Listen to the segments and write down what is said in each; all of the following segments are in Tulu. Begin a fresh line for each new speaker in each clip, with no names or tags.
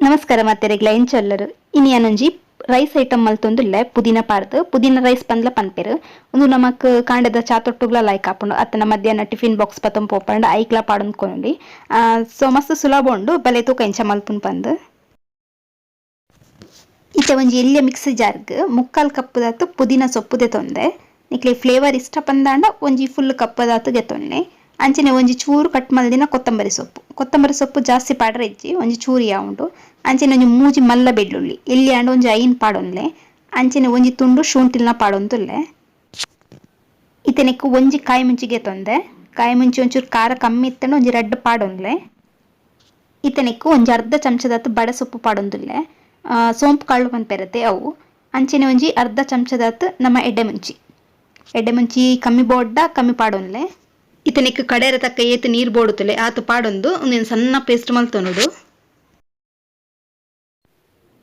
ನಮಸ್ಕಾರ ಮಾತೆರೆಗ್ಲ, ಎಂಚೊಲ್ಲರು? ಇನಿ ಯಾನೊಂಜಿ ರೈಸ್ ಐಟಮ್ ಮಲ್ತೊಂದುಲ್ಲೆ. ಪುದೀನ ಪಾಡ್ದ್ ಪುದೀನ ರೈಸ್ ಪಂದ್ಲ ಪನ್ಪೆರ್. ಉಂದು ನಮಕ್ ಕಾಂಡೆದ ಚಾತೊಟ್ಟುಗ್ಲ ಲೈಕ್ ಆಪುಂಡು, ಅತ್ತಂಡ ಮಧ್ಯಾಹ್ನ ಟಿಫಿನ್ ಬಾಕ್ಸ್ ಪತೊಂದು ಪೋಪಂಡ ಐಕ್ಲ ಪಾಡೊಂದು ಕೊನೊಲಿ. ಸೊ ಮಸ್ತ್ ಸುಲಭ ಉಂಡು. ಬಲೆ ತೂಕ ಎಂಚ ಮಲ್ಪುನು ಪಂದ್. ಇತ್ತೆ ಒಂಜಿ ಎಲ್ಯ ಮಿಕ್ಸಿ ಜಾರ್ಗ್ ಮುಕ್ಕಾಲ್ ಕಪ್ಪುದಾತ್ ಪುದೀನ ಸೊಪ್ಪು ದೆತೊಂದೆ. ನಿಕ್ಲೆ ಫ್ಲೇವರ್ ಇಷ್ಟ ಪಂದಾಂಡ ಒಂಜಿ ಫುಲ್ ಕಪ್ಪದಾತ್ ದೆತೊನ್ನೆ. ಅಂಚನೆ ಒಂಜಿ ಚೂರು ಕಟ್ ಮಲ್ದಿನ ಕೊತ್ತಂಬರಿ ಸೊಪ್ಪು. ಕೊತ್ತಂಬರಿ ಸೊಪ್ಪು ಜಾಸ್ತಿ ಪಾಡ್ರೆ ಇಜ್ಜಿ, ಒಂಜಿ ಚೂರು ಉಂಡು. ಅಂಚನೆ ಒಂಜಿ ಮೂಜಿ ಮಲ್ಲ ಬೆಳ್ಳುಳ್ಳಿ, ಎಲ್ಯ ಆಂಡ ಒಂಜಿ ಐನ್ ಪಾಡೊನ್ಲೆ. ಅಂಚನೆ ಒಂಜಿ ತುಂಡು ಶುಂಠಿಲ್ನ ಪಾಡೊಂದುಲ್ಲೆ. ಇತ್ತೆ ನೆಕ್ಕ್ ಒಂಜಿ ಕಾಯಿ ಮುಂಚಿ ಗೆತೊಂದೆ. ಕಾಯಿ ಮುಂಚಿ ಒಂಚೂರು ಖಾರ ಕಮ್ಮಿ ಇತ್ತಂಡ ಒಂಜಿ ರಡ್ಡ್ ಪಾಡೊನ್ಲೆ. ಇತ್ತೆ ನೆಕ್ಕ್ ಒಂಜಿ ಅರ್ಧ ಚಮಚದಾತ್ ಬಡೆ ಸೊಪ್ಪು ಪಾಡೊಂದುಲ್ಲೆ, ಸೋಂಪು ಕಾಳು ಪನ್ಪೆರತೆ ಅವು. ಅಂಚನೆ ಒಂಜಿ ಅರ್ಧ ಚಮಚದಾತ್ ನಮ್ಮ ಎಡ್ಡೆ ಮುಂಚಿ. ಎಡ್ಡೆ ಮುಂಚಿ ಕಮ್ಮಿ ಬೋಡ್ಡ ಕಮ್ಮಿ ಪಾಡೊನ್ಲೆ. ಇತ್ತೆ ನೆಕ್ಕ್ ಕಡೆರ ತಕ್ಕ ಏತ್ ನೀರು ಬೋಡುತ್ತಲೆ ಆತ್ ಪಾಡೊಂದು ಉಂದೆನ್ ಸಣ್ಣ ಪೇಸ್ಟ್ ಮಲ್ತೊನೊಡು.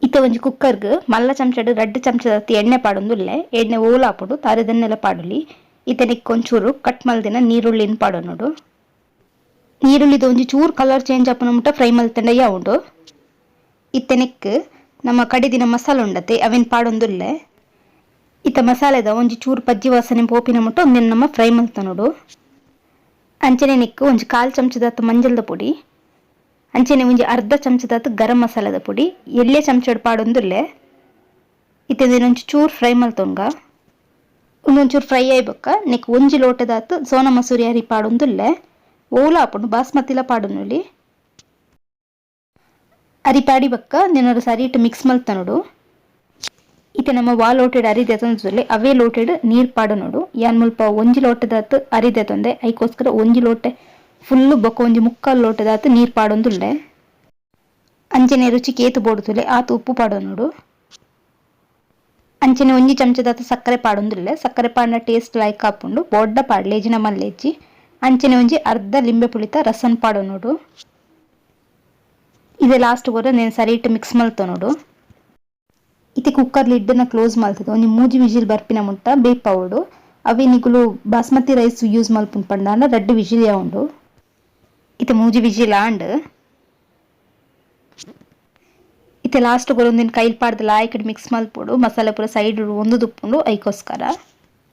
ಇತ್ತೆ ಒಂಜಿ ಕುಕ್ಕರ್ಗ್ ಮಲ್ಲ ಚಮಚಡ್ ರಡ್ಡ್ ಚಮಚದಾತ್ ಎಣ್ಣೆ ಪಾಡೊಂದುಲ್ಲೆ. ಎಣ್ಣೆ ಓಲು ಆಪುಂಡು ತಾರೆದನ್ನೆಲ್ಲ ಪಾಡೊಲಿ. ಇತ್ತೆ ನೆಕ್ಕ್ ಒಂಚೂರು ಕಟ್ ಮಲ್ದಿನ ನೀರುಳ್ಳಿನ್ ಪಾಡೊನೊಡು. ನೀರುಳ್ಳಿದ ಒಂಜಿ ಚೂರು ಕಲರ್ ಚೇಂಜ್ ಆಪುನ ಮುಟ್ಟ ಫ್ರೈ ಮಲ್ತಂಡ ಉಂಡು. ಇತ್ತೆ ನೆಕ್ಕ್ ನಮ್ಮ ಕಡಿದಿನ ಮಸಾಲೆ ಉಂಡತೆ, ಅವೆನ್ ಪಾಡೊಂದುಲ್ಲೆ. ಇತ್ತೆ ಮಸಾಲೆದ ಒಂಜಿ ಚೂರು ಪಜ್ಜಿ ವಾಸನೆ ಪೋಪಿನ ಮುಟ್ಟ ಉಂದೆನ್ ನಮ್ಮ ಫ್ರೈ ಮಲ್ತೊನೊಡು. ಅಂಚನೆ ನೆಕ್ಕ್ ಒಂಜಿ ಕಾಲ್ ಚಮಚದಾತ್ ಮಂಜಲ್ದ ಪೊಡಿ, ಅಂಚನೆ ಒಂಜಿ ಅರ್ಧ ಚಮಚದಾತ್ ಗರಂ ಮಸಾಲೆದ ಪೊಡಿ ಎಲ್ಯ ಚಮಚಡ್ ಪಾಡೊಂದುಲ್ಲೆ. ಇತ್ತೆ ಒಂಜಿ ಚೂರು ಫ್ರೈ ಮಲ್ತೊಂಗ. ಉಂದೊಂಚೂರು ಫ್ರೈ ಆಯ್ ಬೊಕ್ಕ ನೆಕ್ಕ್ ಒಂಜಿ ಲೋಟದಾತ್ ಸೋನಾ ಮಸೂರಿ ಅರಿ ಪಾಡೊಂದುಲ್ಲೆ. ಓಲ ಆಪುಂಡು, ಬಾಸ್ಮತಿಲ ಪಾಡೊನೊಲಿ. ಅರಿ ಪಾಡಿ ಬೊಕ್ಕ ನೆನೊರ ಸರಿಟ್ ಮಿಕ್ಸ್ ಮಲ್ತೊನೊಡು. ಇತ್ತೆ ನಮ್ಮ ವಾ ಲೋಟೆಡ್ ಅರಿ ದೆತೊಂದುಲ್ಲೆ, ಅವೇ ಲೋಟೆಡ್ ನೀರ್ ಪಾಡೊನೊಡು. ಯಾನ್ ಮುಲ್ಪ ಒಂಜಿ ಲೋಟದಾತ್ ಅರಿ ದೆತೊಂದೆ. ಐಕೋಸ್ಕರ ಒಂಜಿ ಲೋಟೆ ಫುಲ್ ಬೊಕ್ಕ ಒಂಜಿ ಮುಕ್ಕಾಲ್ ಲೋಟದಾತ್ ನೀರ್ ಪಾಡೊಂದುಲ್ಲೆ. ಅಂಚನೆ ರುಚಿಕ್ ಏತ್ ಬೋಡುತ್ತುಲೆ ಆತ್ ಉಪ್ಪು ಪಾಡೊನೊಡು. ಅಂಚನೆ ಒಂಜಿ ಚಮಚದಾತ್ ಸಕ್ಕರೆ ಪಾಡೊಂದುಲ್ಲೆ. ಸಕ್ಕರೆ ಪಾಡ್ನ ಟೇಸ್ಟ್ ಲೈಕ್ ಆಪುಂಡು, ಬೋಡ್ಡ ಪಾಡ್ಲೆ, ಇಜಿಂಡ ಮಲ್ಲೆಜ್ಜಿ. ಅಂಚನೆ ಒಂಜಿ ಅರ್ಧ ಲಿಂಬೆ ಪುಳಿತ ರಸನ್ ಪಾಡೊನೊಡು. ಇದೆ ಲಾಸ್ಟ್ ಒರ ನೆನ್ ಸರಿಟ್ ಮಿಕ್ಸ್ ಮಲ್ತೊನೊಡು. ಇತ್ತೆ ಕುಕ್ಕರ್ ಲಿಡ್ನ ಕ್ಲೋಸ್ ಮಲ್ತುದು ಒಂಜಿ ಮೂಜಿ ವಿಜಿಲ್ ಬರ್ಪಿನ ಮುಟ್ಟ ಬೇಪಾವೊಡು. ಅವೆ ನಿಕುಲು ಬಾಸ್ಮತಿ ರೈಸ್ ಯೂಸ್ ಮಲ್ಪುನು ಪಂಡಾಂಡ ರಡ್ಡ್ ವಿಜಿಲ್ ಉಂಡು. ಇತ್ತೆ ಮೂಜಿ ವಿಜಿಲ್ ಆಂಡ್. ಇತ್ತೆ ಲಾಸ್ಟ್ ಒಂದಿನ ಕೈಲ್ ಪಾಡ್ದ್ ಲಾಯ್ಕ್ ಮಿಕ್ಸ್ ಮಲ್ಪೊಡು. ಮಸಾಲೆ ಪೂರ ಸೈಡ್ ಒಂದುದುಪ್ಪುಂಡು, ಐಕೋಸ್ಕರ.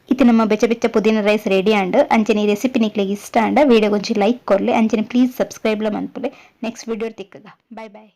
ಇತ್ತೆ ನಮ್ಮ ಬೆಚ್ಚ ಬೆಚ್ಚ ಪುದೀನ ರೈಸ್ ರೆಡಿ ಆಂಡ್. ಅಂಚನೆ ಈ ರೆಸಿಪಿ ನಿಕ್ಲೆಗ್ ಇಷ್ಟ ಆಂಡ ವಿಡಿಯೋ ಒಂಜಿ ಲೈಕ್ ಕೊರ್ಲೆ. ಅಂಚನೆ ಪ್ಲೀಸ್ ಸಬ್ಸ್ಕ್ರೈಬ್ ಲ ಮನ್ಪುಲೆ. Next video ತಿಕ್ಕುಗ, bye bye.